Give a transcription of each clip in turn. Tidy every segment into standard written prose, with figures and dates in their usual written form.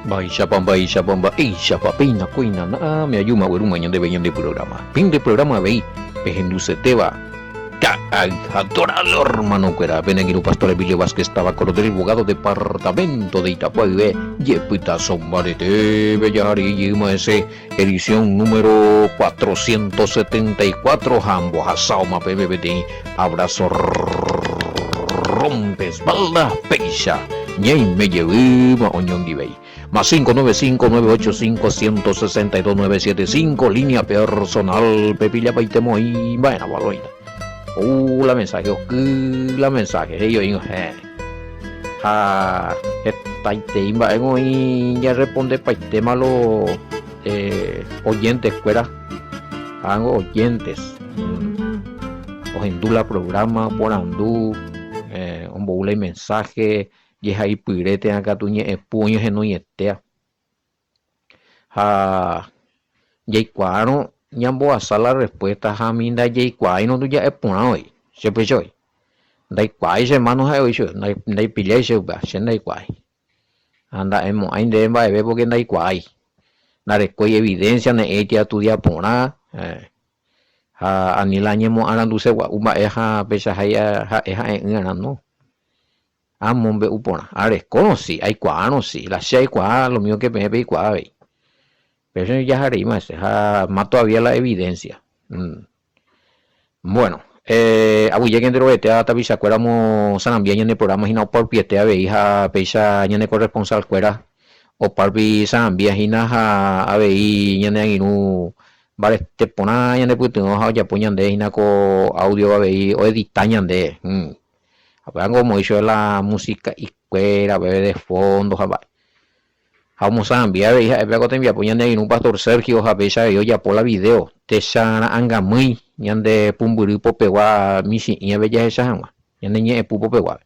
Mba'éichapa, mba'éichapa, mba'éichapa, péina kóina na'ãme ajúma aguerúma ñandéve ñande programa. Pende programa avei pehendusetéva Ka'ay ha Doral hermano-kuéra. Pene angirũ Pastor Emilio Vázquez táva Coronel Bogado departamento de Itapúa guive jepytaso mbaretépe jahari jeýma hese edición número 474 ha ambohasáoma peẽme peteĩ abrazo rompe espalda péicha ñaime jevýma oñondivéi. Más 595 985 162 975 línea personal pe pillapaite moĩ mba'erã valoita. Ou la mensaje oky la mensaje he'i oĩ hẽ. Ha hetaitei mba'e oĩ jarrespondepaitéma lo eh, oyentes kuéra. Hago oyentes. Mm. Ohendu la programa, oporandu, eh, ombou la imensaje, Jehaipyre térã katu ñe'ẽpu oñehenoietéa. Ha jaikuaárõ ñambohasa la respuesta ha mi ndajaikuaáirõ nduja'e porã voi, che péicha voi. Ndaikuaái che hermano ha'e voi chupe, ndaipillái che upéva, che ndaikuaái. Ha nda'emo'ãi ndéve mba'eve porque ndaikuaái. Ndarekói evidencia ne'ẽiti astudia porã, ha ani la añemo'aranduse gua'u mba'e ha peichahái ha'e ha'e'ỹ'arã, no. Amombe'u porã. Arekórõ si, aikuaárõ si, la che aikuaa lo mismo que peẽ peikuaa avei. Péro che jahareíma hese ha más todavía la evidencia. Bueno, eh, aguyjéke enterovetéva tapichakuéra omosarambia ñane programa hína oparpiete avei ha péicha ñane corresponsal-kuéra oparpi sarambia hína ha avei ñane angirũ mbarete porã ñanepytyvõ ha ojapo ñande hína ko audio avei oedita ñande. Ha upévango omoĩ chupe la musica'i-kuéra upépe de fondo ha mba'e. Ha omosãmbi avei ha'e péva ko tembiapo ñane irũ Pastor Sergio ha péicha avei ojapo la video techara'ãngamýi ñande pumbyry popegua michĩ'ívape jahecha hag̃ua, ñane ñe'ẽpu popeguápe,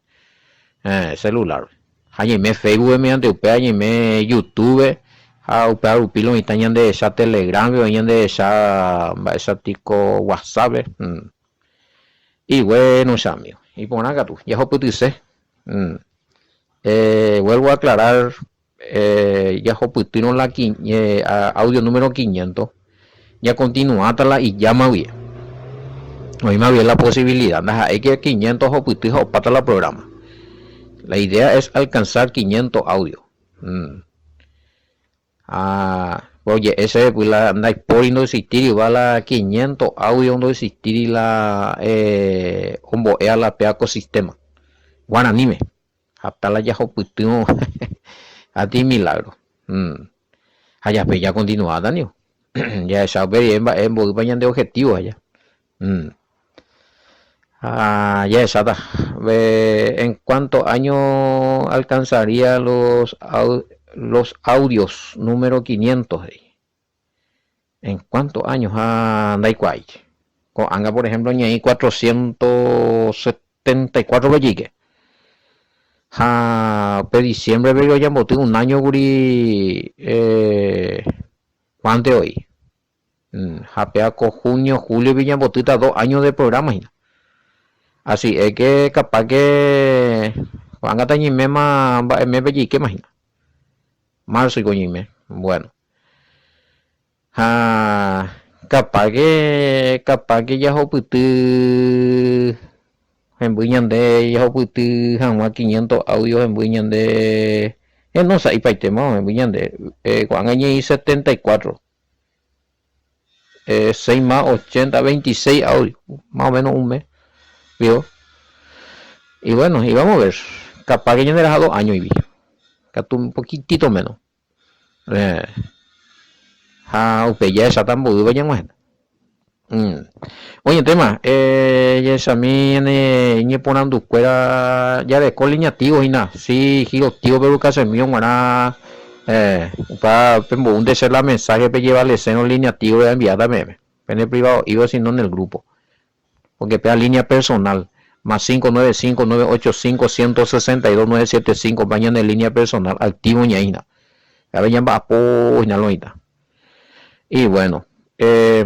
héẽ, celular-pe. Ha ñaime Facebook-pe mediante upéva ñaime YouTube-pe ha upéva rupi lo mitã ñandehecha Telegram-pe oĩ ñandehecha mba'éicha WhatsApp-pe. Iguéno che amigo. Iporã katu, jahopytyse. Eh, vuelvo a aclarar, eh, jahopytýrõ la eh, audio número 500, ñakontinuáta la ijáma guie. Oĩma guie la posibilidad, ndaha'éi que 500 ohopyty ha opáta la programa. La idea es alcanzar 500 audio. Mm. Ha oje'e chéve py la ndaipóri ndoexistíri yva la quinientos audio ndoexistíri la ombo'éva la péva ko sistema guaraníme. Ha ta la jahopytýrõ hati milagro. Ha jape jakontinuáta niko. Jahecha upe rire mba'e mboýpa ñande objetivo aja. Ha jahecháta en cuánto año alcanzaría los los audios número 500 he'i. En cuánto años ha ndaikuaái. Ko'ág̃a por ejemplo ñaĩ 474 pe jeike. Ha pe diciembre-pe ojamboty un año kuri cuánto oĩ. Ha péva ko junio, julio-pe ñambotýta dos años de programa hína. Así es que capaz que ko'ág̃a tañaiméma mba'emépe jeikéma hína. Marzo iko ñaime. Bueno. Ha capaz que, capaz que jahupyty hemby ñande jahupyty hag̃ua quinientos audio hemby ñande, no sa'ipaitéma hemby ñande, ko'ág̃a ñaĩ 74. 6 más 80, 26 audio, más o menos un mes, ¿vio? Y bueno, y vamos a ver, capaz que ñande raja 2 años ivi, katu un poquitito menos. Eh, ha upe jahecháta mboýva ñag̃uahẽta. Mm. Oñetéma, eh, jahechami ñane ñeporandukuéra jareko liñativo hína, si girotivo pe educacionmi og̃uarã eh, upéva pemboúnte che la mensaje pejevalesérõ liñativo enviáta peẽme, pende privado'íva sino en el grupo. Porque péva línea personal, más 595 985 162 975 pa ñane línea personal activo ñaína. Péva ñamba'apo hína lo oĩta. Y bueno, eh,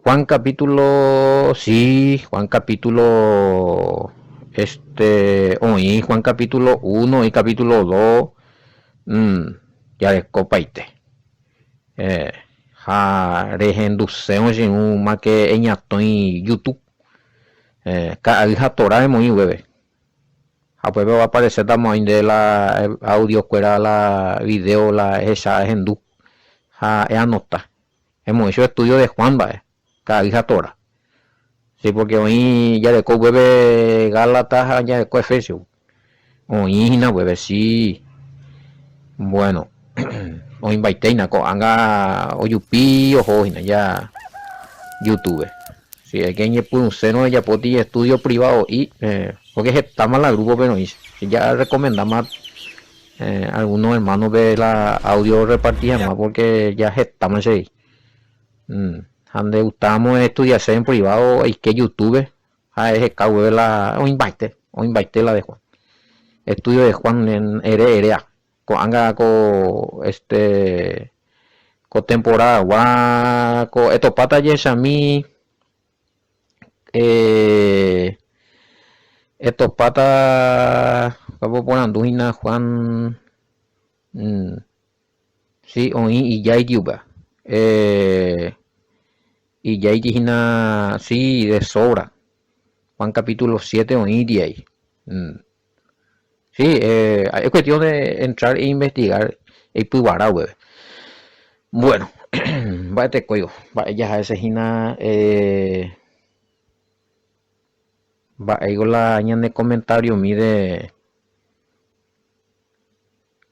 Juan capítulo, sí, Juan capítulo Este, oĩ Juan capítulo uno, oĩ capítulo dos, jarekopaite. Ha rehendusérõ che irũ máke eñatõi YouTube. Ka'ay ha Torá emoĩ upépe. Ha upépe oaparesétama oĩ nde la audio kuéra la video la ehecha ehendu ha eanota. Emoĩ chupe estudio de Juan mba'e, ka'ay ha Torá. Sí, porque oĩ jareko upépe Gálatas ha jareko Efesios. Oĩ hína upépe, sí. Bueno, oĩmbaitéina ko'ág̃a ojupi oho hína ja YouTube. Si es que eñepyrũsérõ ejapóti estudio privado'i, porque hetáma la grupo-pe roĩ. Ja recomendáma algunos hermano-pe la audio orreparti hag̃ua porque ja hetáma chei. Ha ndegustámo estudiase en privado eike YouTube ha eheka upépe la oĩmbaite, oĩmbaite la de Juan. Estudio de Juan ere eréa. Ko'ág̃a ko este ko temporada-gua ko etopáta jehechami etopáta apoporandu hína Juan Si oĩ ijáiti upéva. Ijáiti hína si de sobra. Juan capítulo 7 oĩti ai. Si, es cuestión de entrar e investigar eipyguara upépe. Bueno, mba'etekóigo, mba'e jaha hese hína mba'éiko la ñane comentariomi de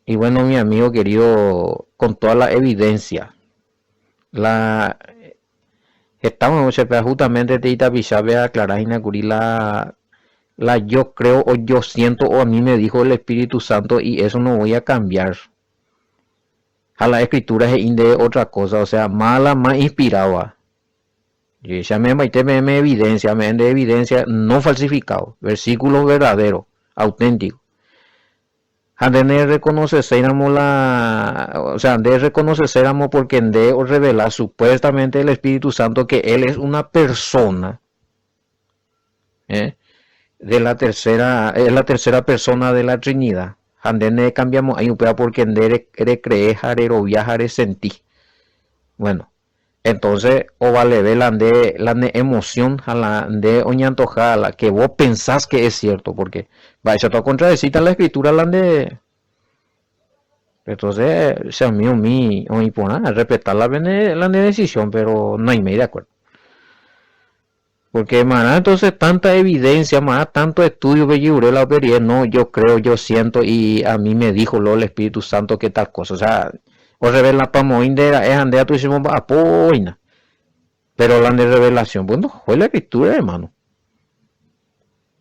Y bueno mi amigo querido con toda la evidencia la hetáma che justamente peteĩ tapichápe aclara hína kuri la la yo creo o yo siento o a mí me dijo el Espíritu Santo y eso no voy a cambiar ha la escritura he'i ndéve otra cosa o sea ma la más inspirado Che ame'ẽmbaite peẽme evidencia, ame'ẽ nde evidencia no falsificado, versículo verdadero, auténtico. Ha nde nerekonoseséiramo la, o sea, nde rekonoseséramo porque nde orrevela supuestamente el Espíritu Santo que él es una persona, ¿eh? de la tercera, es la tercera persona de la Trinidad. Ha nde nerekambiamo'ãi upéva porque nde recree ha rerovia ha resenti. Bueno, Entonces ovaleve la nde la ne emoción ha la nde oñantoja la que vos pensás que es cierto, porque mba'éichapa okontradecíta la escritura la nde. Entonces che amigo mi oĩ porã respetá la pende la nde decisión pero naiméi de acuerdo. Porque marã entonces tanta evidencia, marã tanto estudio pejevure la upe rire, no, yo creo, yo siento y a mí me dijo lo el Espíritu Santo que tal cosa. O sea, orrevelapa moĩ nde ra'e ha nde atu chemomba'apo hína. Pero la nde revelación, pues ndohói la escritura, hermano.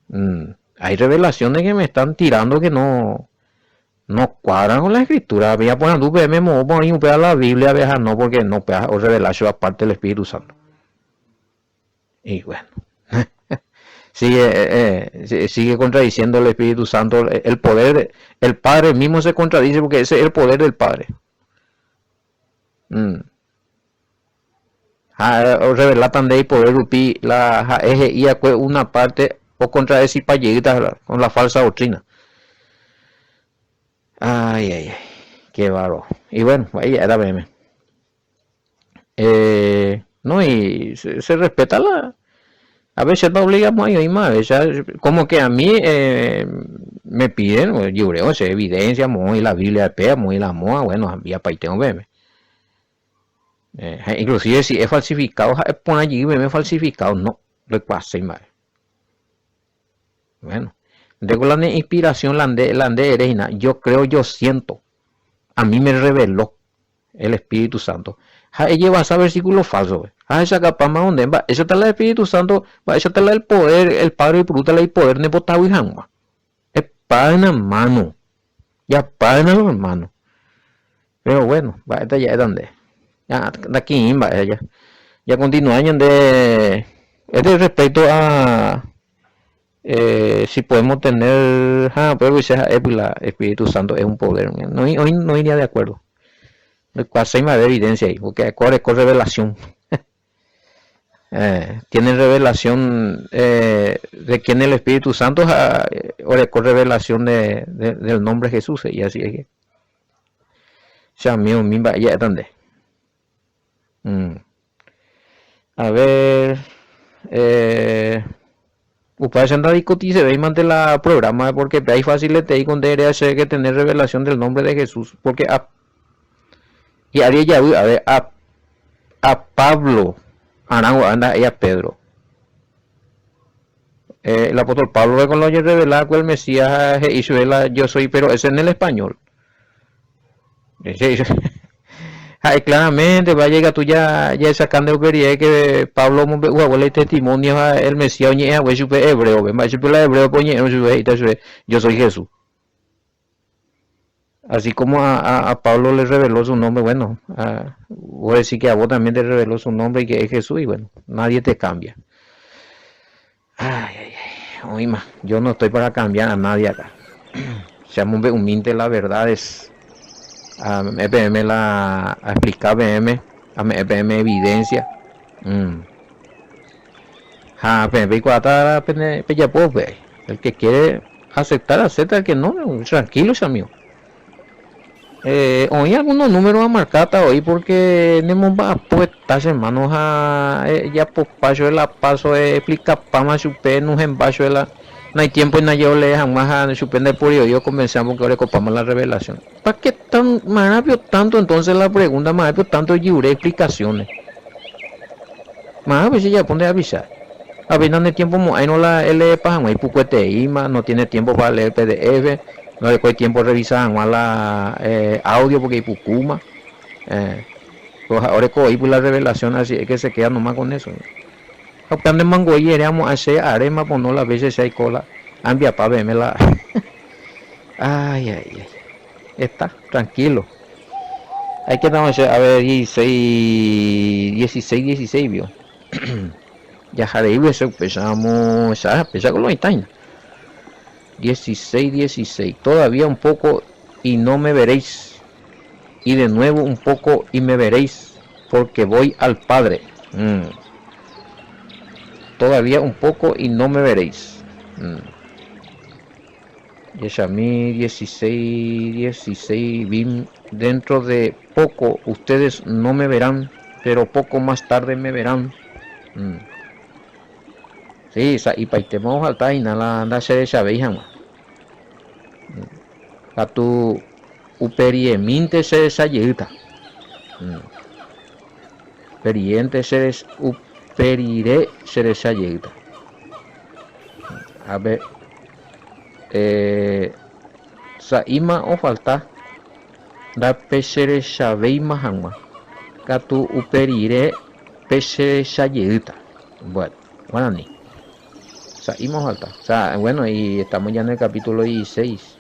Mm, hay revelaciones que me están tirando que no, no cuadran con la escritura. Había porandu peẽme moõpa oĩ upéva la Biblia ha no, porque no, upéva orrevela chupe aparte el Espíritu Santo. Y bueno, sigue, eh, eh, sigue contradiciendo el Espíritu Santo, el poder, el Padre mismo se contradice porque ese es el poder del Padre. Mm. Ha orreveláta nde ipoder rupi la ha'e he'i akue una parte okontradecipa jeýta con la falsa doctrina. Ay, ay, ay, qué bárbaro. Y bueno, ahí ya era peẽme. Eh, no, y se, se respeta la... A veces no obligamos a oĩma, a veces como que a mí eh, me piden, yo creo, esa evidencia, moĩ la Biblia péa, moĩ la moa, bueno, apaite ovéme. Eh, inclusive si es falsificado, ha'e porã jey meme falsificado, no, ndoikuaaséi mba'e. Bueno, ndéko la ne inspiración la nde, la nde ere hína, yo creo, yo siento, a mí me reveló el Espíritu Santo. Ha ejevasa versículo falso-pe. Ha hechakapáma onde mba'éichata la Espíritu Santo, mba'éichata la el poder, el Padre oipurúta la ipoder nembotavy hag̃ua. Epáyna mano. Japáyna lo hermano. Pero bueno, mba'éta ja'éta nde. Ya, ndaki'ĩ mba'e ja. Ya continúa ñande este respecto a eh, si podemos tener ha upégui che ha'e la Espíritu Santo es un poder. No, no, no iría de acuerdo. Ndoikuaaséi mba'eve evidencia ahí, porque ha'ekuéra oreko revelación. Tienen revelación de quién es el Espíritu Santo ha oreko revelación de, del nombre Jesús he'i así es que che amigo umi mba'e ja'éta nde. A ver, eh, upéva ndadiscutisevéimante la programa porque pe ifacilete ko nde ere che que tener revelación del nombre de Jesús porque a hi'ári ejavy a ver a, a Pablo arãgua'e ndaha'éi a Pedro. Eh, el apóstol Pablo con lo ojerrevela el Mesías he'i chupe la yo soy pero ese en el español. Ha'e claramente vaya ikatu jahechaka nde upe rire que Pablo omombe'u hague la itestimonio ha el Mesías oñe'ẽ hague chupe hebréope. Mba'e chupe la hebréope oñe'ẽrõ chupe he'íta chupe, Yo soy Jesús. Así como a, a, Pablo le reveló su nombre, bueno, a, voy a decir que a vos también te reveló su nombre y que es Jesús, y bueno, nadie te cambia. Ay, ay, ay, oíma, yo no estoy para cambiar a nadie acá. Che amombe'umínte la verdades, ame'ẽ peẽme la, aexplica peẽme, ame'ẽ peẽme evidencia. Mm. Ha peẽ peikuaáta pene pejapo upéi. El que quiere aceptar, acepta, el que no, tranquilo, che amigo. Eh, oĩ algunos números amarkáta oĩ porque nemomba'apo heta che hermano ha ejapopa chupe la paso explicapáma chupe nuhemba chupe la no hay tiempo ndaje olee hag̃ua ha chupe ndaipóri oĩ oconvencer porque orekopáma la revelación. Pa que tan marãpio tanto entonces la pregunta marãpio tanto ojyure explicaciones. Marãpio che japo nde avisar. Avei nanetiempomo'ãirõ la eleepa hag̃ua ipukueteíma, no tiene tiempo para leer PDF. Ndorekói tiempo orrevisa hag̃ua la audio porque ipukúma. Pero ha'e oreko oípy la revelación así es que se queda nomás con eso. Ha upéva ndemango'i ere amo'ã che aréma pono la veces che aiko la ambiapa peẽme la Ay, ay, ay. Está tranquilo. Hay que estamos a ver 16, 16, 16 vio. Jaha rei hese upéicha amo péicha ko lo oĩta hína. 16, 16. Todavía un poco y no me veréis. Y de nuevo un poco y me veréis, porque voy al Padre. Mm. Todavía un poco y no me veréis. Mm. Jechami 16, 16, bim, dentro de poco ustedes no me verán, pero poco más tarde me verán. Mm. Sí, sa'ipaitéma ofalta hína la ndacherechavéi hag̃ua. Katu uperiemínte cherechajeýta. Uperiénte uperire cherechajeýta. Ápe sa'íma ofalta ndapecherechavéima hag̃ua, katu uperire pecherechajeýta. Bueno, guarani. Sa'íma ofalta. O sea, bueno, y estamos ya en el capítulo 16.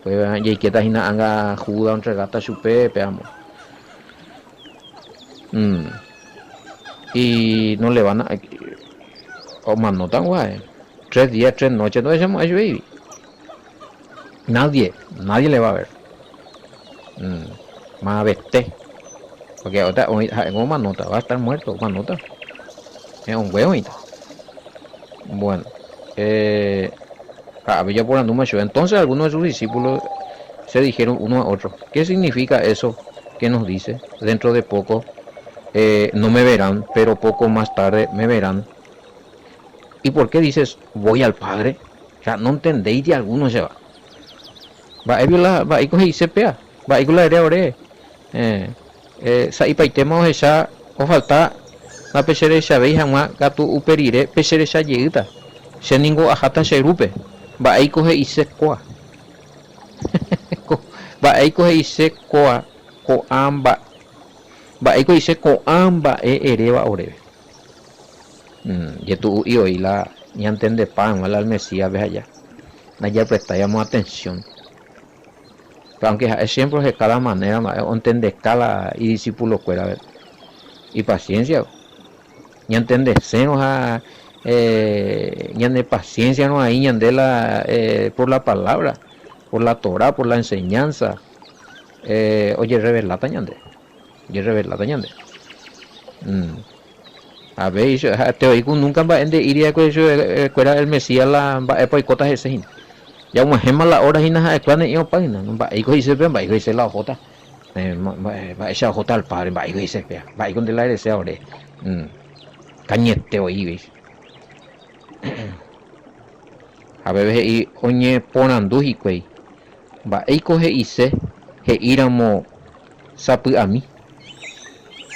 Pues jaikéta hína anga Judas ontregáta chupe, pe amo. Mm. Y no le van a... Omanóta gua'e. Tres días, tres noches, ndohechamo'ãi chupe. Nadie, nadie le va a ver. Mm. Mavete. Porque otra, ha'éngo omanóta, va a estar muerto, omanóta. He'õngue oĩta. Bueno, eh, ha avei japorandúma chupe. Entonces algunos de sus discípulos se dijeron uno a otro, ¿qué significa eso que nos dice? Dentro de poco eh, no me verán, pero poco más tarde me verán. ¿Y por qué dices, voy al Padre? O sea, no entendéis de alguno se va. Mba'éiko la, mba'éiko he'ise péa? Mba'éiko la ere ore? Eh, eh, sa'ipaitéma ohecha ofalta ndapecherechavéi hag̃ua katu upe rire pecherecha jeýta. Che ningo aháta che rúpe. Mba'éiko he'ise kóa? Mba'éiko he'ise kóa ko'ã mba'e? Mba'éiko he'ise ko'ã mba'e eréva oréve? Jetu'u'i oĩ la ñantendepa hag̃ua la Mesíaspe ha ja ndajaprestáiramo atención. Pero aunque ha'e siempre oheka la manera mba'e ontendeka la idiscipulokuérape, ipaciencia. Ñantendesérõ ha ñane paciencia-rõ aĩ ñande la por la palabra, por la Torah, por la enseñanza, ojerreveláta ñande. Ojerreveláta ñande. Avei ha'ete voi ku núnka mba'e nde'íri va'ekue chupekuéra el Mesías la mba'épa oikóta hese hína. Ja og̃uahẽma la óra hína ha'ekuéra ne'ĩ opa hína. Mba'éiko he'ise péva, mba'éiko he'ise la ohóta. Mba'éicha ohóta al Padre, mba'éiko he'ise péva. Mba'éiko nde la ereséva ore. Kañyete voi péicha. Ha pépe he'i oñeporandu hikuái, Mba'éiko he'ise he'íramo sapy'ami,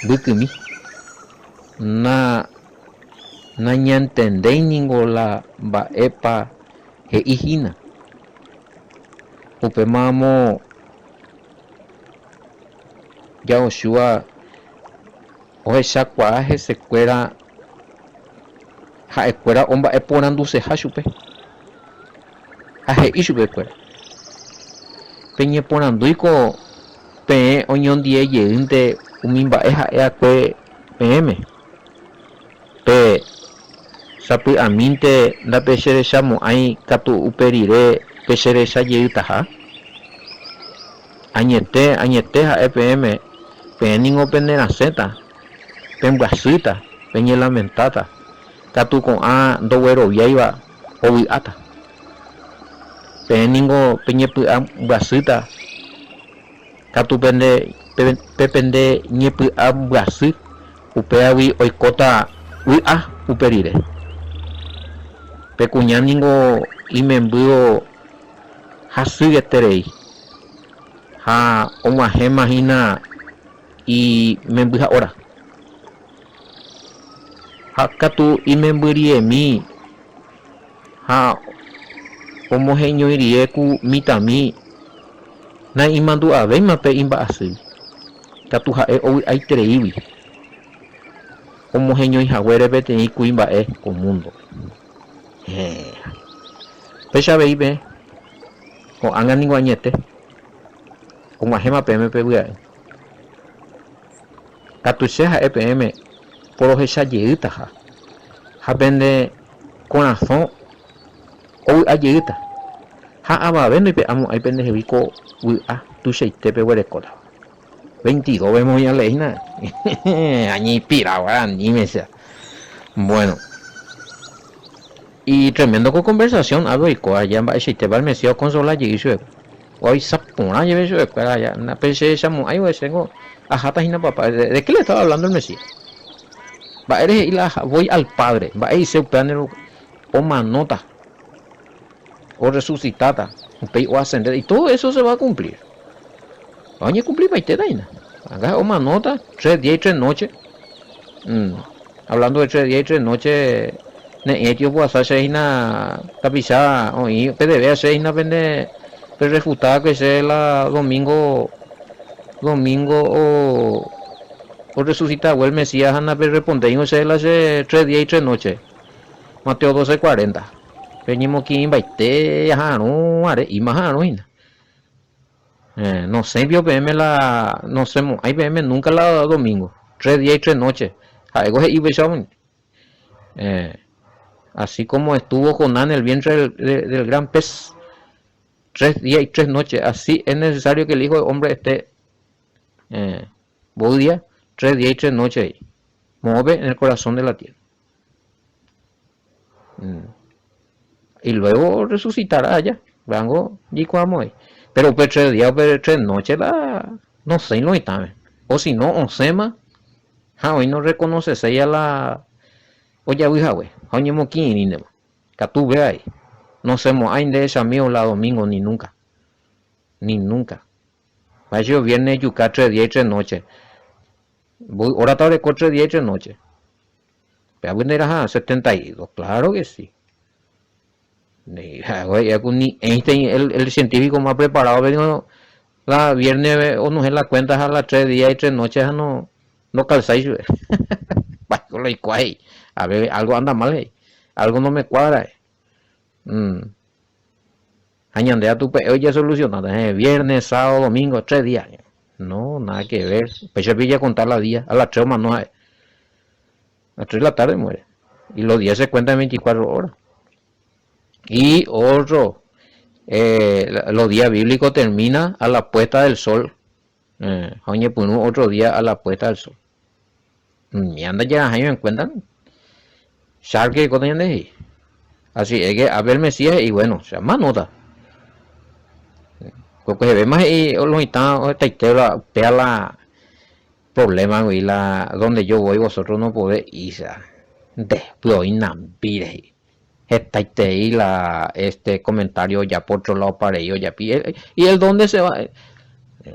mbykymi? Na nañantendéi ningo la mba'épa he'i hína. Upémaramo Yahoshua Ohechakuaa hesekuéra ha'ekuéra omba'eporanduseha chupe, ha he'i chupekuéra, Peñeporandúiko peẽ oñondie jeýnte umi mba'e ha'e'akue peẽme, pe sapy'amínte ndapecherechamo'ãi katu upe rire pecherecha jeytaha? Añete, añete ha'e peẽme, peẽ ningo penerasẽta, pembyasýta, peñelamentáta, katu ko'ã ndogueroviáiva ovy'áta. Peẽ ningo peñepy'ambyasýta, katu pende pe pende ñepy'ambyasy upévagui oikóta vy'a upe rire. Pe kuña ningo imembývo hasyeterei ha og̃uahẽma hína imembyha óra. Ha katu imembyriemi ha omoheñói rire ku mitãmi naimandu'avéima pe imba'asýgui, katu ha'e ovy'aitereígui omoheñói haguére peteĩ kuimba'e ko múndope. Héẽ. Péicha avei peẽ, ko'ág̃a ningo añete, og̃uahẽma peẽme pe vy'a'ỹ. Katu che ha'e peẽme porohecha jeýtaha, ha pende korasõ ovy'a jeýta, ha avave ndoipe'amo'ãi pendehegui ko vy'a tuichaite peguerekótava. Veintidós vemos ñale'ẽ hína. Añeipira guaraníme che. Bueno. Y tremendo ko conversación ápe oiko aja mba'eichaitépa el Mesías okonsola jey chupekuéra. Oavisa porã jeve chupekuéra aja. Ndapechehechamo'ãiva chéngo aháta hína papá. ¿De qué le estaba hablando el Mesías? Mba'ére he'i la voy al Padre. Mba'e he'ise upéva nde omanóta, orresucitáta, upéi oascendéta. Y todo eso se va a cumplir. Ha oñekumplipaitéta hína. Ág̃a omanóta tres día y tres noche. Hablando de tres día y tres noche, ne'ẽti opu'asa che hína tapicha oĩ pedeve che hína pende perrefutáke che la domingo domingo o orresucita hague el Mesías ha naperrespondéingo che la che tres día y tres noche. Mateo 12:40. Peñemokiĩmbaite aha'arõ are'íma aha'arõ hína. Nosẽi pio peẽme la nosẽmo'ãi peẽme núnka la domingo, tres día y tres noche, ha'éko he'i upéicha oĩ. Así como estuvo Jonás en el vientre del, del gran pez, tres días y tres noches, así es necesario que el Hijo del Hombre esté eh, mboy día, tres días y tres noches ahí, moõpe en el corazón de la tierra. Mm. Y luego resucitará allá. Rango jaikuaamo'ãi. Pero upe tres día, upe tres noche la nosẽi lo mitãme. O si no osẽma ha oĩ norrekonoseséi la ojavy hague ha oñemokirirĩntema. Katu upéva he'i, nosẽmo'ãi nde chamígo la domingo ni nunca. Ni nunca. Mba'éicha viernes ejuka tres día y tres noche. Mboy hórata oreko tres día y tres noche. Péva nde raha 72, claro que sí. Ni Einstein, el, el científico más preparado, pero la viernes onohẽ la cuenta ha la tres días y tres noches ha no, no calzái chupe. Mba'éiko la oikuaa he'i. A ver, algo anda mal he'i. Algo no me cuadra he'i. Mm. Ha ñande atupe'e ojesolucionáta, eh, viernes, sábado, domingo, tres días. No, nada que ver. Upéicha pilla contar la día, a las 3 omano ha'e. A las 3 de la tarde muere. Y los días se cuentan en 24 horas. Y otro, eh, los días bíblicos termina a la puesta del sol. Eh, ha oñepyrũ otro día a la puesta del sol. Ñanda jarahãiva en cuenta. Chárke oikóta ñande he'i. Así es que ápe el Mesías he'i, bueno, che amanóta. Ko kuehevéma he'i lo mitã hetaite la upéa la problema gui la donde yo voy vosotros no podéis ir. Nde py nambi he'i. Hetaiterei la este comentario ojapo otro lado parei ojapi. Y él dónde se va?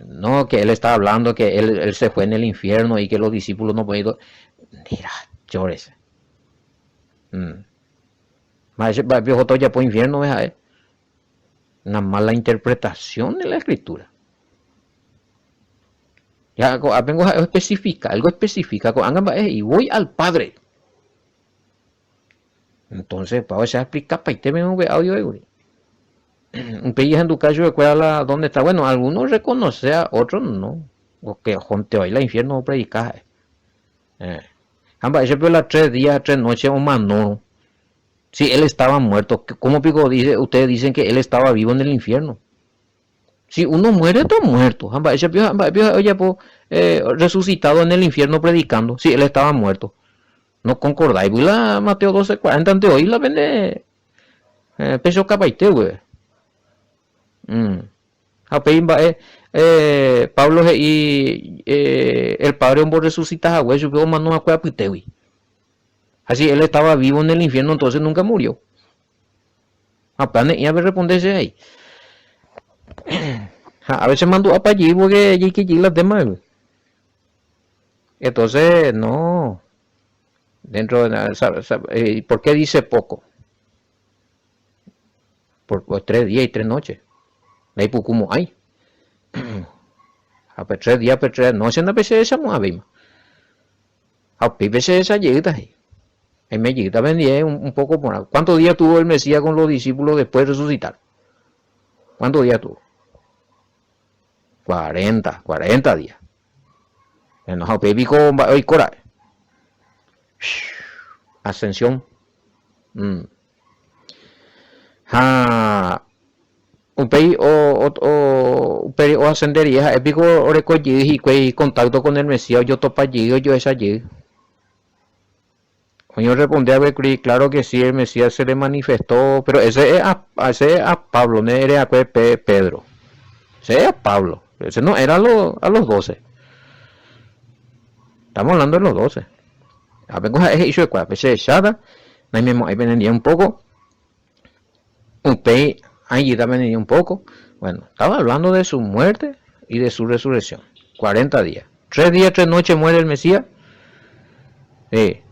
No, que él está hablando que él, él se fue en el infierno y que los discípulos no pueden ir. Mira, chores. Mm. Mba'épe ohóta ojapo infierno-pe ha'e? Una mala interpretación de la escritura. Ja ko'ápengo ha'e oespecifika, algo especifica, ko'ág̃a mba'e he'i, voy al Padre. Entonces, pa che aexplicapaite peẽme upe audio kuri. Upéi ahenduka chupekuéra la dónde está. Bueno, algunos reconoce, a otros no. Porque ohónte vai la infierno opredica ha'e. Eh. Ha mba'éicha la tres días, tres noches omanórõ. Si él estaba muerto, ¿cómo piko dice, ustedes dicen que él estaba vivo en el infierno? Si uno muere, está muerto. Ha mba'éicha pio, mba'e pio ha'e ojapo eh, resucitado en el infierno predicando, si él estaba muerto. No concordáigui la Mateo 12:40 nte oĩ la pende eh, pechokapaite guive. Mm. Ha upéi mba'e eh, Pablo he'i eh, el Padre omborresucita hague chupe omano hague apytégui. Ha si él estaba vivo en el infierno, entonces nunca murió. Ha upéva ne'ĩ ave responde che ahí. Ha a veces mandu'apa jey porque jaike jey la tema gui. Entonces, no. Dentro de la, eh, ¿por qué dice poco? Por, por tres días y tres noches. Ndaipukumo'ãi. Ha pe tres días, pe tres noches ndapecherechamo'ãvéima. Ha upéi pecherecha jeýta he'i. Aime jeýta pendie un, un poco porã. ¿Cuántos días tuvo el Mesías con los discípulos después de resucitar? ¿Cuántos días tuvo? 40, 40 días. Bueno, ha upéi piko mba'e oiko ra'e. Ascensión. Mm. Ha upéi o, o, o, upéi oascende rire ha'e piko oreko jey hikuái contacto con el Mesías ojotopa jey ojoecha jey. Oĩ orresponde avekuri, claro que sí, el Mesías se le manifestó, pero ese es a, ese es a Pablo, ne ere akue pe Pedro. Ese es a Pablo, ese no era a los, a los doce. Estamos hablando de los doce. Ápengo ha'e he'i chupekuéra, pe che recháta, naimemo'ãi penendie un poco, upéi aĩjýta penendie un poco. Bueno, estaba hablando de su muerte y de su resurrección. 40 días. Tres días, tres noches muere el Mesías. Sí.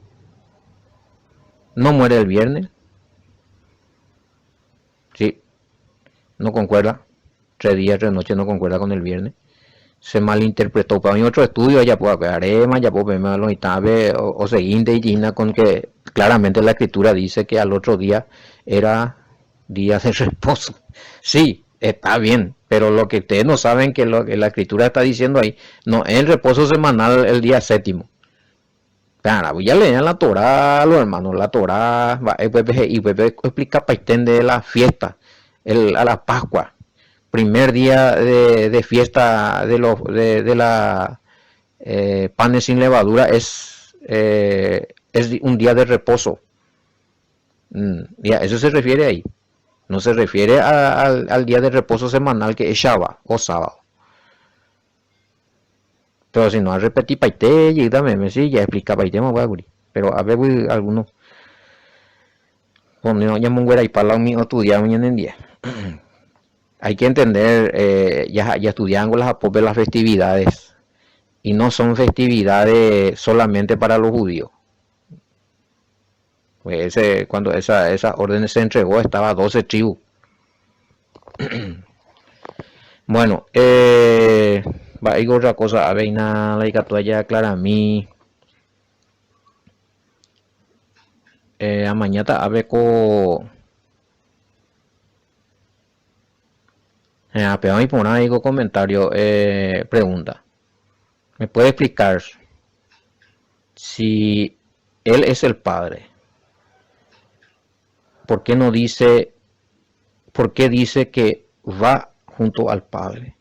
No muere el viernes. Sí. No concuerda. Tres días, tres noches no concuerda con el viernes. Se malinterpretó. Pero hay otro estudio allá por arema, ya por lo o, o seguinte y con que claramente la escritura dice que al otro día era día de reposo. Sí, está bien, pero lo que ustedes no saben que lo que la escritura está diciendo ahí, no es el reposo semanal el día séptimo. Claro, ya leían la Torá, los hermanos, la Torá, y explica de la fiesta, el, a la Pascua, primer día de, de fiesta de, los, de, de la eh, panes sin levadura es, eh, es un día de reposo. Mm, ya, eso se refiere ahí. No se refiere a, al, al día de reposo semanal que es Shabbat o sábado. Pero si no, a repetipaite jeýta meme, sí, ya explicapaitéma upéva kuri. Pero ápegui alguno pone ñamongueraipa la umi ostudiáva ñanendie. Hay que entender, eh, ya, ya estudiango las apópe las festividades y no son festividades solamente para los judíos. Pues ese, cuando esa, esa orden se entregó estaba 12 tribus. Bueno, eh, mba'éiko otra cosa aveina la ikatu aja aclarami. Eh, amañáta ápe ko eh, péva iporã ko comentario eh, pregunta. ¿Me puede explicar si él es el Padre? ¿Por qué no dice, por qué dice que va junto al Padre?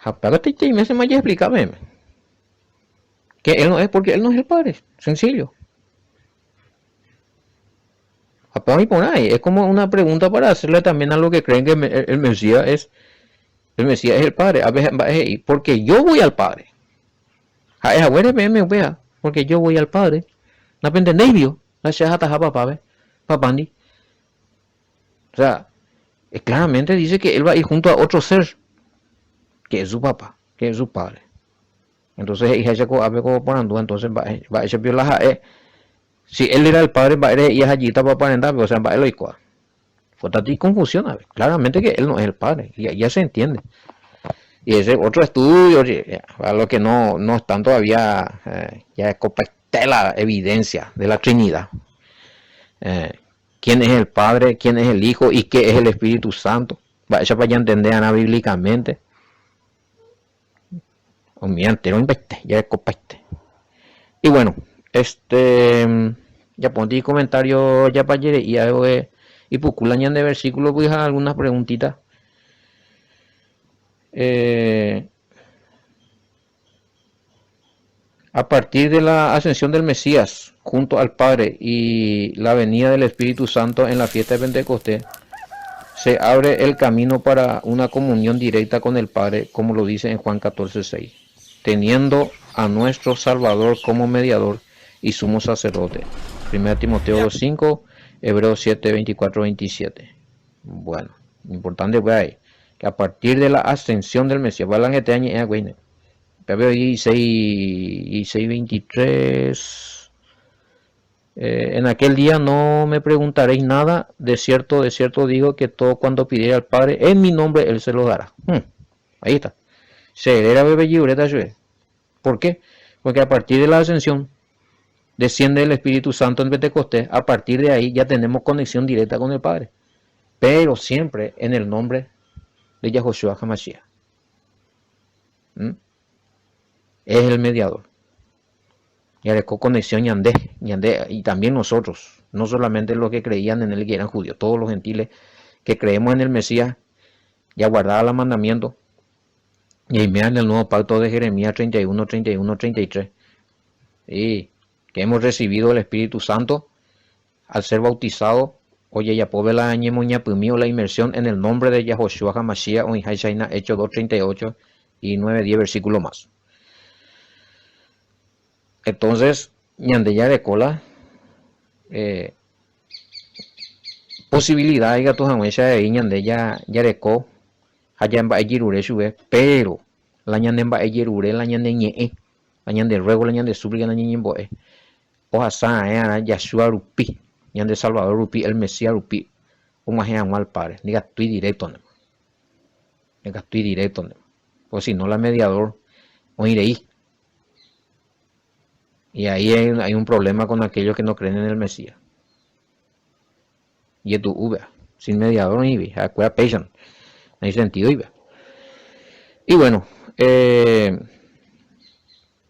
Ha péva peteĩ se ma explica meme. Que él no es porque él no es el Padre, sencillo. Upéva iporã, es como una pregunta para hacerle también a los que creen que el Mesías es el Mesías es el Padre. A veces mba'e he'i, porque yo voy al Padre. Ha'e haguére peẽme upéva, porque yo voy al Padre. Napentendéi pio, la che ahataha papápe, papándi. O sea, claramente dice que él va a ir junto a otro ser, que es su papá, que es su padre. Entonces he'iháicha ko'ápe ko porandu, entonces mba'e, mba'éicha pio la ha'e, si él era el padre mba'ére he'i ahajýta papá rendápe, o sea mba'e la oikuaa. Kotati confusión ave, claramente que él no es el padre, ya, ya se entiende. Y ese otro estudio, para los que no, no están todavía, eh, ya copaite la evidencia de la Trinidad. Eh, quién es el Padre, quién es el Hijo y qué es el Espíritu Santo. Mba'éichapa ñantende bíblicamente. Umi entero imbaite, jarekopaite. Y bueno, este, japonti comentario japajere'i ave ipuku la ñande versículo pues algunas preguntitas. Eh, a partir de la ascensión del Mesías junto al Padre y la venida del Espíritu Santo en la fiesta de Pentecostés, se abre el camino para una comunión directa con el Padre, como lo dice en Juan 14:6, teniendo a nuestro Salvador como mediador y sumo sacerdote. 1 Timoteo 2:5, Hebreos 7, 24, 27. Bueno, importante pues ahí, que a partir de la ascensión del Mesías, Pépe 16, 23. Eh, en aquel día no me preguntaréis nada, de cierto, de cierto digo que todo cuando pidiera al Padre en mi nombre, Él se lo dará. Hmm, ahí está. Se era bebé ¿Por qué? Porque a partir de la ascensión desciende el Espíritu Santo en Pentecostés, a partir de ahí ya tenemos conexión directa con el Padre. Pero siempre en el nombre de Yahushua HaMashiach. ¿Mm? Es el mediador. Jareko conexión ñande, ñande y también nosotros, no solamente los que creían en él que eran judíos, todos los gentiles que creemos en el Mesías, ya guardaba el mandamiento. Y ahí en el nuevo pacto de Jeremías 31, 31, 33. Y que hemos recibido el Espíritu Santo al ser bautizado, ojejapóve la ñemoñapymi o la inmersión en el nombre de Yahoshua HaMashiach oĩháicha Hechos 2.38 y 9.10 versículo más. Entonces, ñande jareko la eh, posibilidad ikatu hag̃uáicha avei ñande jareko ha jamba'ejerure chupe, pero la ñane mba'ejerure, la ñane ñe'ẽ, la ñande ruego, la ñande súplica, la ñañembo'e, Ohasa raẽ'arã Yahshua rupi, ñande Salvador rupi, el Mesías rupi, og̃uahẽ hag̃ua al Padre. Ndikatúi directo ndéma. Ndikatúi directo ndéma. Porque si no la mediador oĩ rei. Y ahí hay un problema con aquellos que no creen en el Mesías. Jetu'u vea. Sin mediador oĩvi. Ha'ekuéra péicha. No hay sentido ive. Y bueno, eh,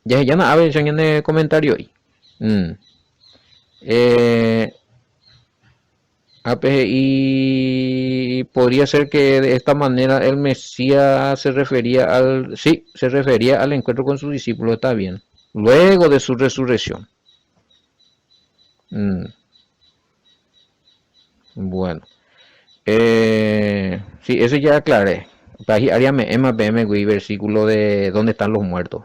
Jahejána ave che ñane comentario'i. Mm. Eh, ápe he'i podría ser que de esta manera el Mesías se refería al sí, se refería al encuentro con sus discípulos, está bien. Luego de su resurrección. Mm. Bueno. Eh, sí, eso ya aclaré. Área me'ẽma peẽme gui versículo de dónde están los muertos.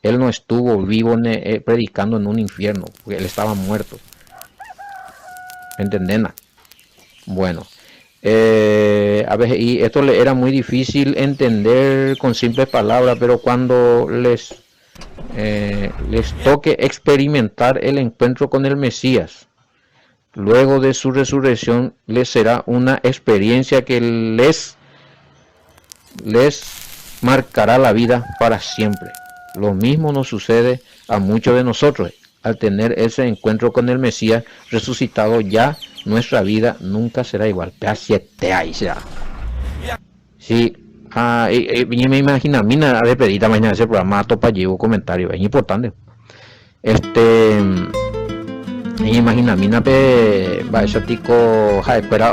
Él no estuvo vivo eh, predicando en un infierno, porque él estaba muerto. ¿Entendena? Bueno. Eh, a veces, y esto le era muy difícil entender con simples palabras, pero cuando les, eh, les toque experimentar el encuentro con el Mesías, luego de su resurrección, les será una experiencia que les, les marcará la vida para siempre. Lo mismo nos sucede a muchos de nosotros. Al tener ese encuentro con el Mesías resucitado, ya nuestra vida nunca será igual. Sí, ah, me imagino, a mí nada de pedita mañana ese programa topa llevo comentario, es importante. Este, ñañeimahinamína pe mba'éicha piko ha'ekuéra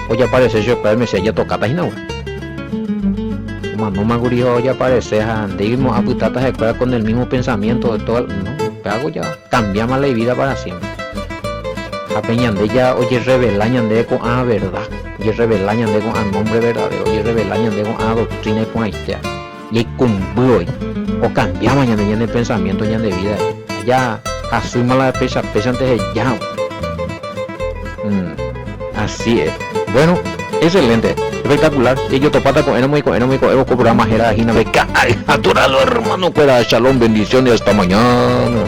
ojaparese chupekuéra el Mesías jatokáta hína guy. Omanóma kuri ha ojaparese ha ndéi apytáta ha'ekuéra con el mismo pensamiento de toda, no, upévako ja cambiáma la ivida para siempre. Ha pe Ñandeja ojerrevela ñandéve ko'ã verda, ojerrevela ñandéve ko'ã nombre verdadero, ojerrevela ñandéve ko'ã doctrina iporãitéva. Ñaikũmby voi, okambiáma ñande ñane pensamiento ñande vida ja hasýma la péicha péichante heja. Así es. Bueno, excelente, espectacular. Jajotopáta ko'ẽramo iko'ẽramo iko'ẽvo ko programa héra hína pe ka'ay natural hermano kuéra. Shalom, bendiciones, hasta mañana.